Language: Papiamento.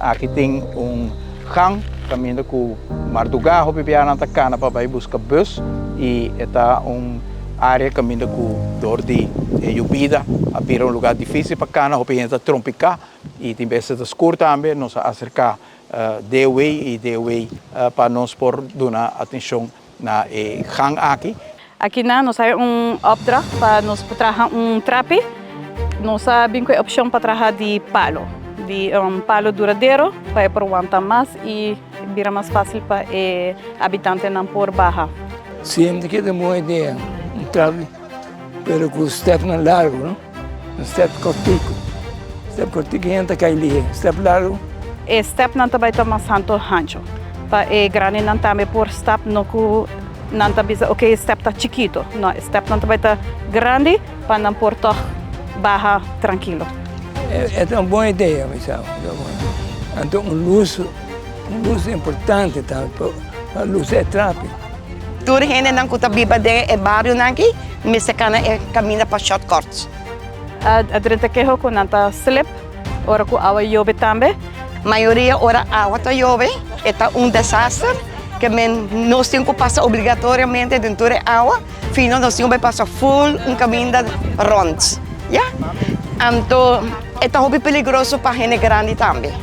Aki tin un gang kaminda ku mardugá hopi biaha nan ta kana pa bai buska bus i e ta un área kaminda ku dor di e yubida a bira un lugá difísil pa kana, hopi hende ta trompiká i tin bes ta skur tambe. Nos a aserká DOW i DOW pa nos por duna atenshon na e gang aki. Akinan nos haya un opdracht pa nos por traha un trapi. Nos a bin ku e opshon pa traha di palo, di un palo duradero pa e por wanta mas i bira mas fásil pa e habitantenan por baha. Sí, mi ta kere un bon idea, un trapi pero ku stèpnan largu, no? Un stèp kòrtiku, stèp kòrtiku hende ta kai lihe, stèp largu. E stèpnan ta bai ta mas hantu hanchu pa e grandinan tambe por stap, no ku nan ta bisa ok e stèp ta chikitu, no e stèpnan ta bai ta grandi pa nan por tòg baha trankilo. E ta un bon idea mi sa, anto un lus, un lus importante tambe pa lusa e trapi. Tur hendenan ku ta biba den e barionan aki mester kana e kaminda pa shortcuts. A drenta keho ku nan ta slip ora ku awa yobe tambe. Mayoria ora awa ta yobe e ta un desaster ke men nos tin ku pasa obligatoriamente den tur e awa fino nos tin ku bai pasa ful un kaminda rònt ya anto e ta hopi peligroso pa hende grandi tambe.